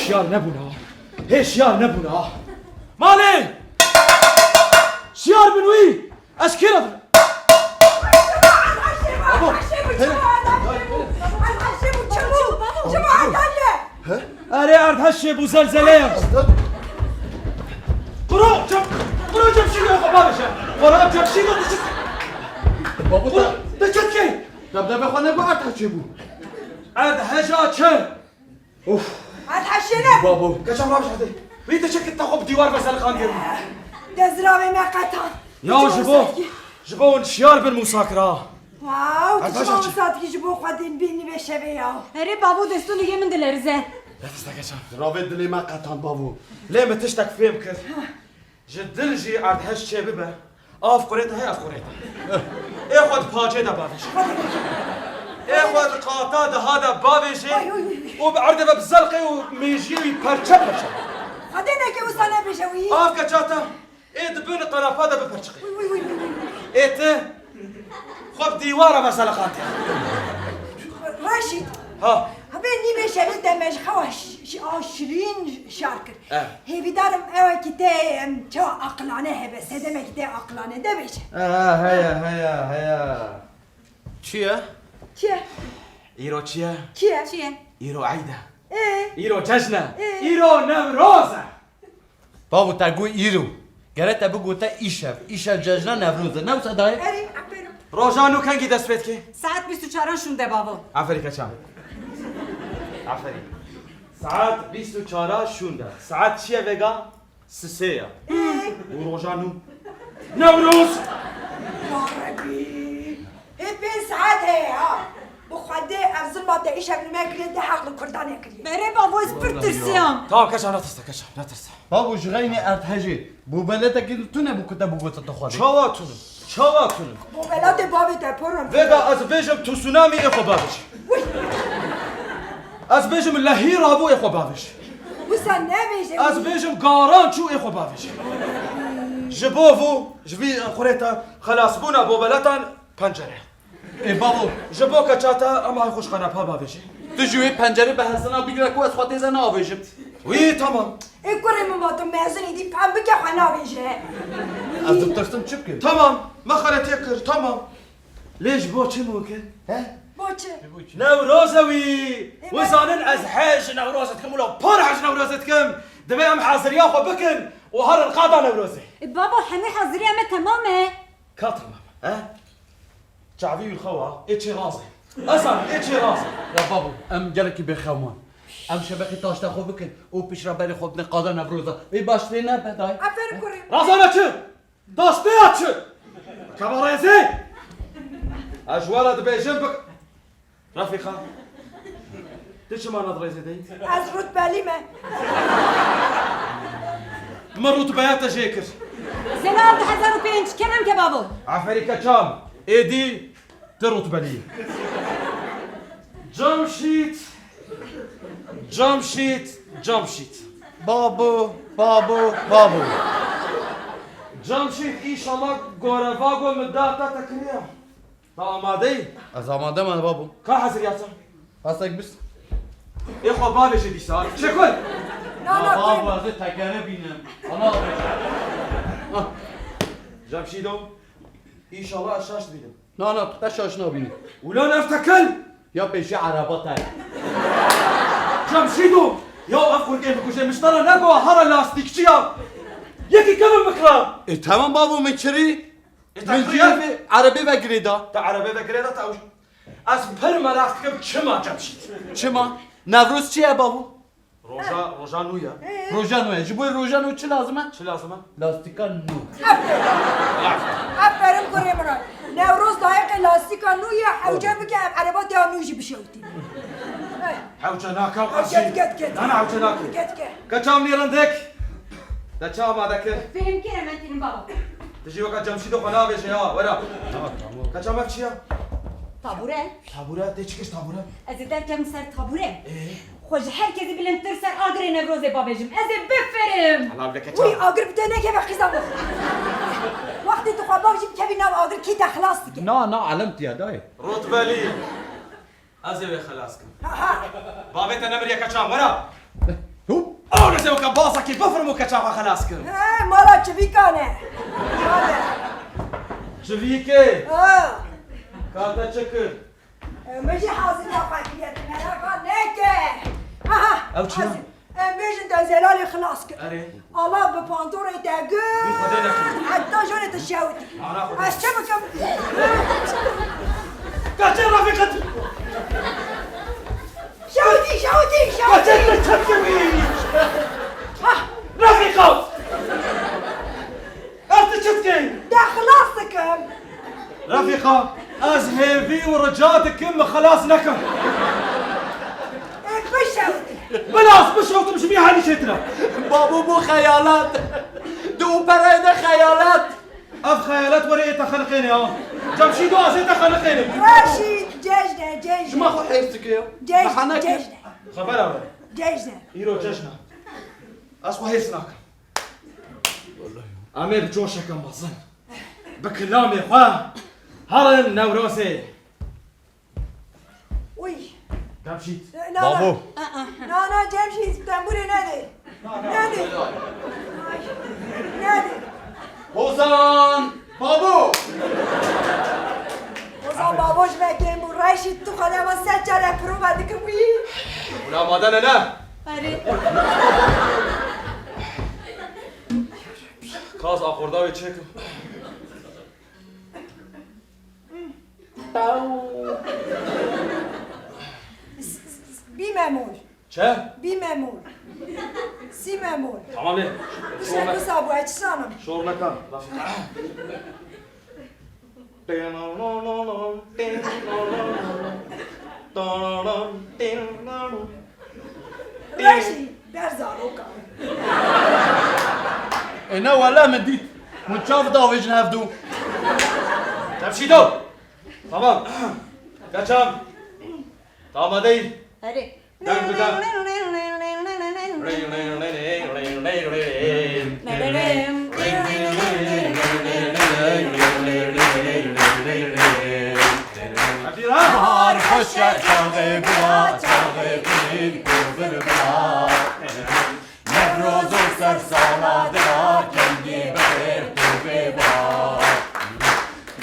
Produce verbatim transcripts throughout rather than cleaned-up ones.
Şiyar nebûn ha. Hê şiyar nebûn ha. Malê! Şiyar bin wî! Ez kê re Erê Erdheşê bû zelzele ye. Kuro cem, kuro cem şî yok bavêje. Kuro cem şî yok. Babu da. De çet key. Debdebe xwe ne bu Erdheşê bû. Erdheşa çi? Of. Erdheşê ne? Babo. Keçam rabiş hadi. Wî te çekit te xwe bi dîwar ve zeliqandiye. Dezravê me qetan. Ya ji bo, ji bo hûn şiyar bin Musa kira. Wow, tu çima wisa dikî ji bo xwe din bînî vê şevê ya? Erê bavo, destûnê yê min dilerize. Ya tiştek keçam. Ravê dilê me qetan bavo. Lê min tiştek fêm kir. Ji dil jî erdheş çê bibe. Av qurêt e, ev qurêt e. Ê xwe di pacê de bavêje. Ê xwe di qata diha de bavêje. Ay, ay, ay. Û bi erdê ve bi zelqê û mêjiyê wî perçe perçe. Xwedê neke wisa nebêje wî. Av keçata. Ê di bin qerepa de biperçiqê. Uy, uy, uy, uy, uy. Ê ti xwe bi dîwara ve zeliqandiye. Reşîd. Ha. Hebe nîvê şevê te me ji xewa ş-, ş-, a şirîn şar kir. Eh. Hêvîdarim ewekî te, em, çawa aqilane hebe, sedemekî te aqilane de bêje. Eh, heya, heya, heya. Çi ye? Çi ye? Îro çi ye? Çi ye? Çi ye? Îro eyd e. Ê? Îro cejn e. Ê? Îro Newroz e. Bavo, te got îro. Gere te bigote îşev. Îşev cejna Newroz e. Ne wisa dayê? Erê, aferin. Roja nû kengî dest pê dikê? Saet bîst û çaran şûnde bavo. Aferî keçan. Aferî. Saet bîst û çara şûnde. Saet çi ye vêga? Sisê ye. Ê? Û roja nû. Newroz! Ya Rebî! Hê pênc saet heye ha. Bi Xwedê ev zilma te îşev li me kiriye, de heq li Kurdan e kiriye. Berê bavo, ez pir tirsiyam. Tamam, keçan, netirse, keçan, netirse. Babo, ji xeynê erdhejê, bobeletekî tune bû ku te bigote tu Xwedê. Çawa tune? Çawa tune? Bobelatê bavê te pir in. Vêga ez bêjim tsunami ê xwe bavêj. Wî. Ez bêjim lehî rabû ê xwe bavêj. Wisa nebêje. Ez bêjim garan çû ê xwe bavêj. Ji bo vû, ji vî qurê te xelasbûna bobeletan pencere. Ê bavo. Ji bo keça te em ay xwe ji qenepa bavêjê. Tu ji wê pencerê bi hesina bigire ku ez xwe têze navêjim. Wî, tamam. Ê kurê min, ba tu mezin î, dî fem bike xwe navêje. Ez ditirsim çi bikim? Tamam, me xeletiyê kir, tamam. Lê ji bo çi mûkin? He? Bo çi? Newroz e wî. Ê, wî zanin ez hej Newroz dikim, wilo pir hej Newroz dikim. Divê em haziriya xwe bikin û herin qada Newrozê. Ê babo, hemî haziriya me temam e. Ka temam e, he? Çavî wî xewa, ê çê razê. Ez zanim, ê çê razê. Ya babo, em gelekî bêxew man. Em şebekî taşta xwe bikin û piştre berê xwe bidin qada Newroza. Wê baş lê nebe dayê. Aferin kurê. Razana çi? Taştê ya çi? Keva rêzê? Ez ji we re dibêjim bik-, Refîqa, tu çima ne di rêzê de yî? Ez rutbelî me. Min rutbeya te jê kir. Zelal du hezar û pênc, kerem ke babo. Aferî keçam. Êdî tu rutbelî yî. Camşît. Camşît. Camşît. Babo, babo, babo. Camşît, înşallah gorevago min da te te kiriya. Te amade yî? Ez amade me babo. Ka hezir ya te? Hesek bist. Ê xwe bavêje dîsa. Çekol. Na, na, babo, ez ê tekere bînim. Ana. Camşîdo. Înşallah ez şaş dibînim. Na, na, tu qe şaş nabînî. Ulan ev tekel! Ya pêşî ereba te. Cemşîdo! Ya ev xurkê bikuje, miştara neba hara lastikçi ya. Yekî kevin bikira. E, tamam babo, min kirî. E, min kirî. Erebê ve girêda. Te erebê ve girêda, te ew. Ez pir meraq dikim çima Cemşîd. Çima? Newroz çi ye babo? Roja, roja nû ye. Ee? Roja nû ye. Ji bo roja nû çi lazim e? Çi lazim e? Lastîka nû. Aferin. Aferin kurê min. Newroz dayeqê lastîka nû ye, hewce bike em ereba têya nû jî bişewtî. Hewce nake. Get, get, get. Na, na, hewce nake. Get, get. Keçam nî rindik. Te çi amade kir? Fêhm kir, em tînin baba. Tu jî weka Cemşîdê xwe navêje ya, wera. Tamam, tamam. Keçam ev çi ye? Tabure. Tabure, tê çi kir tabure? Ez ê derkevim ser tabure. Ee? Xwe ji her kesî bilindtir ser agirê Newrozê bavêjim. Ez ê bifirim. Helal be keçam. Wî agir bi te nekeve qîza min. Wextê tu xwe bavêjî bikevî nav agir kî te xilas dike. Na, na, elem tiya dayê. Rotbelî. Ez ê wê xelas kim. Ha, ha. Bavê te nemiriye keçam, wera. Hû, Sewka bazekî bifirmo keçaxa xelas kir. He, mala çivîkan e. Çivîkê? Ha. Ka te çi kir? E, min jî haziriya xwe kiriye, tu meraka neke. Aha, ew çi ya? Hazir. Em bêjin te Zelalê xilas kir. Erê. Allah bi pantorê te gir. Wî Xwedê nekir. Heta jorê te şewitî. Ana Xwedê. Ez çi bikim? Kaçê Refîqet? Şewitî, şewitî, şewitî. Kaçê te çepkê wî? Ah. Refîqet! Ez tu çi dikey? Te xilas dikim. Refîqa, ez hêvî û rica dikim min xilas nekin. Ê, bişewitî. Bilas bişewtim ji vî halî çêtir e. Babo, bu xeyalat. Di operayê de xeyalat. Ev xeyalat were ê te xeniqênê ha. Cemşîdo, ez ê te xeniqênim. Reşîd, cejne, cejne. Ji me xwe hêrs dike ya. Cejne, cejne. Xebera were. Cejne. Îro cejne. Ez xwe hêrs nakim. Em ê bi coşeke mezin, bi kilamê xwe herin Newrozê. Uy. Cemşîd. Na, na. Babo. Na, na, Cemşîd, tembûrê nedê. Nedê. Ay, nedê. Hozan! Babo! Hozan babo ji me kêm bû. Reşîd, tu xwe dema sed care prova dikim wî. Wila amade ne, ne? Erê. Kaz akorda wê çêkim. Bî memûr. Çi? Bî memûr. Sî memûr. Tamam ê. Şor ne- Kisa bû, ez çi zanim? Şor neka. Laf. Reşî, ber zaroka. E ne wele min dît. Hûn çav davêjin hevdu. Cemşîdo. Tamam. Kaçam. Tamam değil. Hadi. Dön bir daha. Hadi lan. Bahar xweş e, çaxê gula, çaxê kulîlk û bilbila. Newroz û ser sala dira, kengî bixêr tu bê bahar.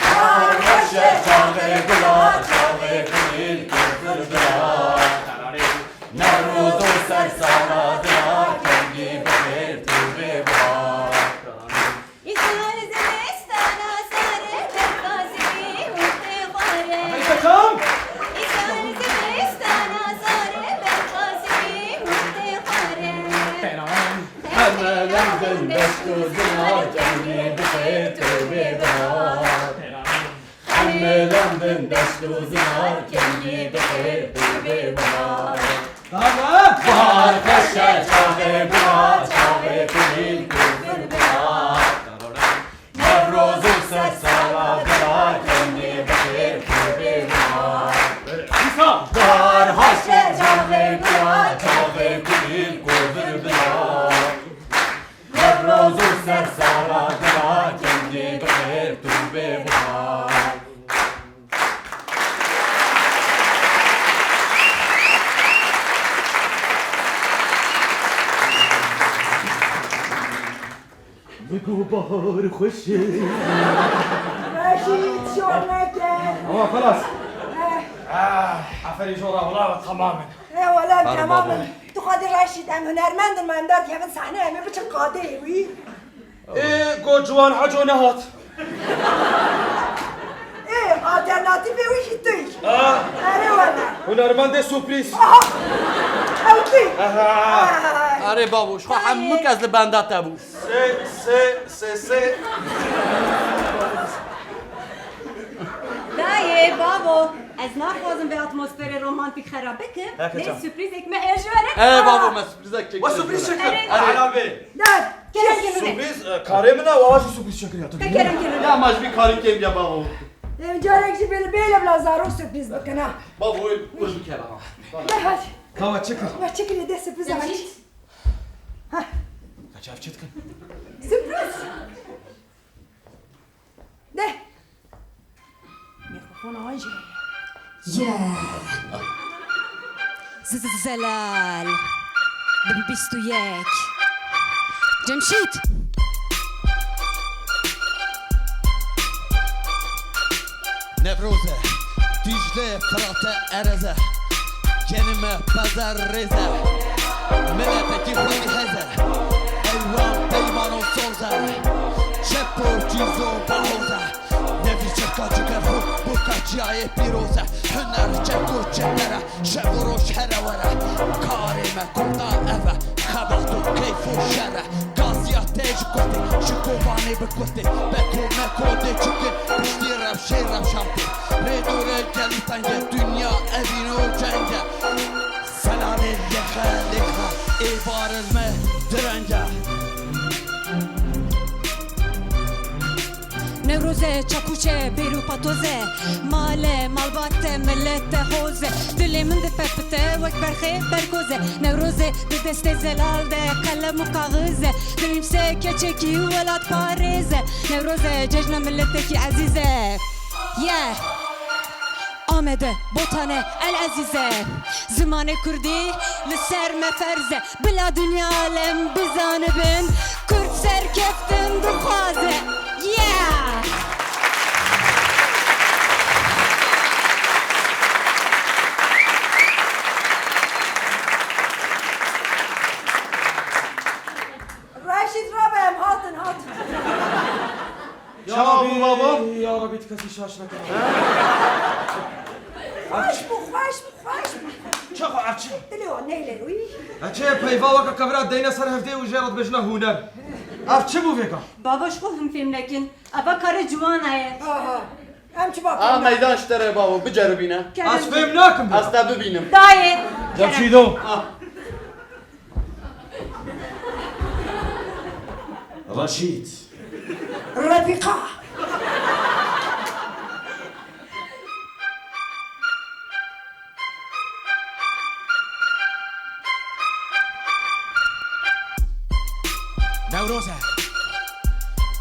Bahar xweş e, çaxê gula, çaxê kulîlk û bilbila. Newroz û ser sala dira, kengî bixêr tu bê bahar. Îsal zimistana sare berxazî wextê xware. Hey, kaçam? Îsal zimistana sare berxazî wextê xware. Heme lendin deşt û zinar, kengî bixêr tu bê bahar. Heme lendin deşt û zinar, kengî bixêr tu bê bahar. Tamam. Bahar xweş e, çaxê gula, çaxê kulîlk û bilbila. Newroz û ser sala dira, kengî bixêr tu bê bahar. Bahar xweş e, çaxê gula, çaxê kulîlk û bilbila. Newroz û ser sala dira, kengî bixêr tu bê bahar. Bigo bahar xweş e. Reşîd, şor neke. Ama xelas. Eh. Ah, aferî jora, wala tamam in. Eh, wala tamam in. Tu xwedî Reşîd, em hunermend in, me em derdikevin sahneyê, em ê biçin qadeyê wî. Ê, got Ciwan Heco nehat. Ê, alternatîfê wî jî tu yî. Ah. Erê wele. Hunermendê surprîz. Aha. Ew tu yî. Aha. Ay. Erê bavo, ji xwe hemû kes li benda te bû. Sê, sê, sê, sê. Dayê, bavo, ez naxwazim vê atmosferê romantîk xerab bikim. Lê surprîzek me heye ji we re. Ê, bavo, me surprîzek çêkiriye. We surprîz çêkir. Erê. Helal be. Dad, kerem kêmine. Surprîz, e, karê min e, we jî surprîz çêkiriye. Te kerem kêmine. Ya, ma ji vî karî kêm ya, bavo. Em carek jî bê li bêle bila zarok surprîz bikin ha. Bavo, wir bike bava. De hadi. Kawa çi kir? We çi kiriye, de surprîz hadi. Ha. Kaç ev çi dikin? Surprîz. De. Mikrofona wan jî heye. Ye. Z-, z-, zelal. Bi bîst û yek. Cemşîd. Newroz e, Dîcle, Firat e, Erez e. Genime pezer rêz e. Miletekî xwedî hez e. Eywan peyman û soz e. Şepo çîzo bahoz e. Nevî çeka cigerxwe, boka çiyayê pîroz e. Huner çek û çeper e. Şev û roj here were, karê me kurdan ev e. Xebat û keyf û şer e. Gaziya te ji kurtê, ji Kobanê bi kurtê. Beko meko dê çikê, piştî rewşê rewşan tê. Rê dorê gelî teng e, dinya evîn û ceng e. Selanê lêxe lêxe, êvarên me direng e. Newroz e, çakûç e, bêr û patoz e. Mal e, malbat e, milet e, hoz e. Dilê min dipepite wek berxê bergoz e. Newroz e, di destê zelal de qelem û kaxiz e. Dinivîse keçekî welatparêz e. Newroz e, cejna miletekî ezîz e. Yeah! Amede, Botane, El Ezîze. Zimanê kurdî li ser me ferz e. Bila dinya alem bizanibin, kurd serkeftin dixwaze. Yeah! Reşîd rabe, em hatin, hatin. Ya Çawa bû babo? Ya Rabî, tu kesî şaş neke. Xweş bû, xweş bû, xweş bû. Çi xwe ev çi? Dilê wan neylê wî. Eçê peyva weke kevira deyne ser hevdê û jê re dibêjine hûner. Ev çi bû vêga? Bavo ji xwe hûn fêm nekin. Eva kare ciwana ye. Aha. Em çi bak. A meydan ji te re bavo, biceribîne. Kerem. Ez fêm nakim vêga. Ez te bibînim. Dayê. Cemşîdo. Ah. Reşîd. Refîqa. Newroz e.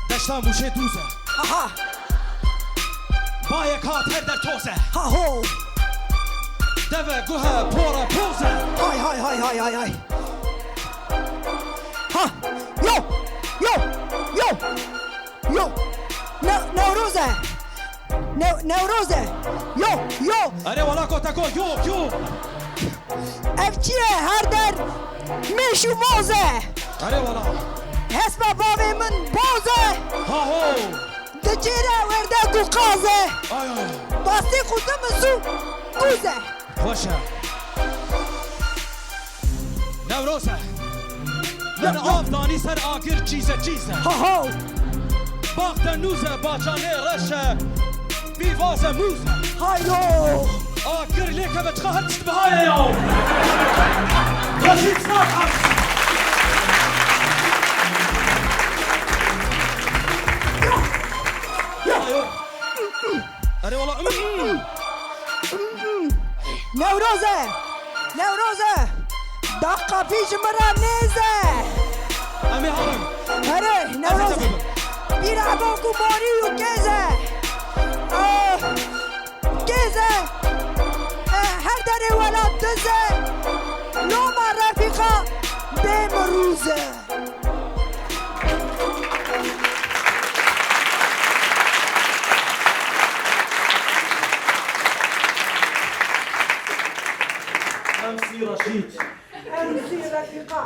Deşta Mûşê dûz e. Aha. Bayek hat her der toz e. Ha ho. Deve guhe pora poz e. Hay hay hay hay hay hay. Ha. Yo. Yo. Yo. Yo. Ne, Newroz e. Ne, Newroz e. Yo. Yo. Erê wala koteko yo yo. Ev çi ye? Her der mêş û moz e. Erê wala. Hespa bavê min boz e. Ha ho. Dicêre werde guqaz e. Ay ay. Bastî qudim zû bûz e. Xweş e. Newroz e. Min av danî ser agir çîze çîze. Ha ho. Bax te nûze, bacanê reşe, pîvaze mûze. Haylo. Agir lê keve çiqa her tişt bihaye ya. Reşîd Star. Ya, ya. Erê wala. Newroz e! Newroz e! Daqapî ji min re nêz e! Em ê herin. Erê, Newroz e! Bîra bok û morî û kêz e! Ah, kêz e! Eh, her derê welat diz e! Loma refîqa bê mirûz e! MC Reşîd. MC Refîqa.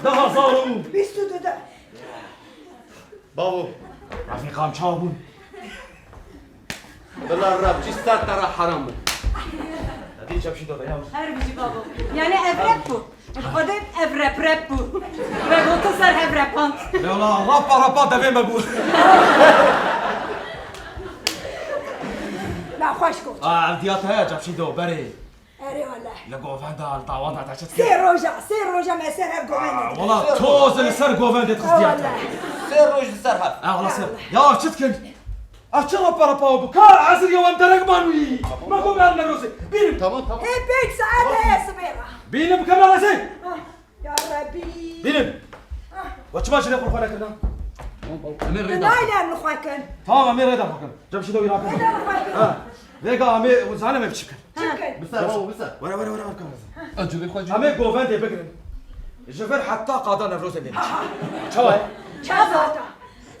Du hezar û bîst û du de. Bavo. Refîqam çawa bûn? Bila rapçî ser te re heram bû. Hadi çepşî de ya. Her bijî babo. Yani ev rap bû. Xwedê ev rap rap bû. Vegotin ser hev repand. Lewla rapa rapa devê me bû. Na xweş got. Aa, ev diya te heye çepşî de berê. Erê wele. Li govenda, li dawanda te çi dikir? Sê roja, sê roja me ser hev govendê. Aa, wela toz li ser govendê dixistiya te. Sê roj li ser hev. Aa, wela ser. Ya çi dikin? A çi rapa rapa bû? Ka ezir ya em derek man wî. Me got me Newrozê. Bînim. Tamam, tamam. Hê pênc saet heye sibê re. Bînim, bikevne rêzê. Ah, ya Rebî. Bînim. Ah. We çima jinê xwe li xwe nekirina? Tamam, baba. Em ê rê de. Nayne em li xwe kin. Tamam, em ê rê de xwe kin. Cem şî de wî rakin. Rê de li xwe kin. Ha. Vêga em ê, zanim em çi kin. Çi kin? Bi ser, baba, bi ser. Were, were, were, were, were. Em ê govendê bigirin. Ji vir heta qada Newrozê lê biçin. Çawa ye? Çawa?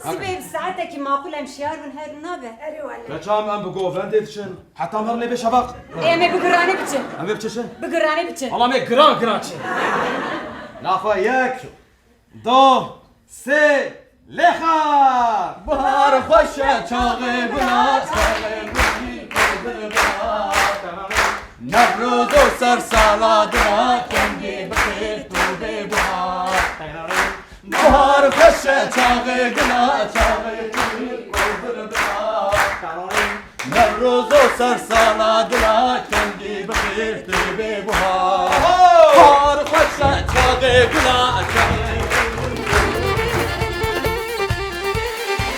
Sibê bi saetekî maqûl em şiyar bin, her nabe. Erê wele. Keçam em bi govendê diçin. Heta em herin lê bê şevaq. Em ê bi giranê biçin. Em ê biçin çi? Bi giranê biçin. Wala em ê giran giran çin. Naxwe yek, du, sê, lêxa! Bahar xweş e, çaxê gula, çaxê gulî, gul gul gula. Newroz û ser sala dila, kengî bi xêr tu bê buhar. Bahar xweş e, çaxê gula, çaxê gulî, gul gul gula. Newroz û ser sala dila, kengî bi xêr tu bê buhar. Bahar xweş e, çaxê gula,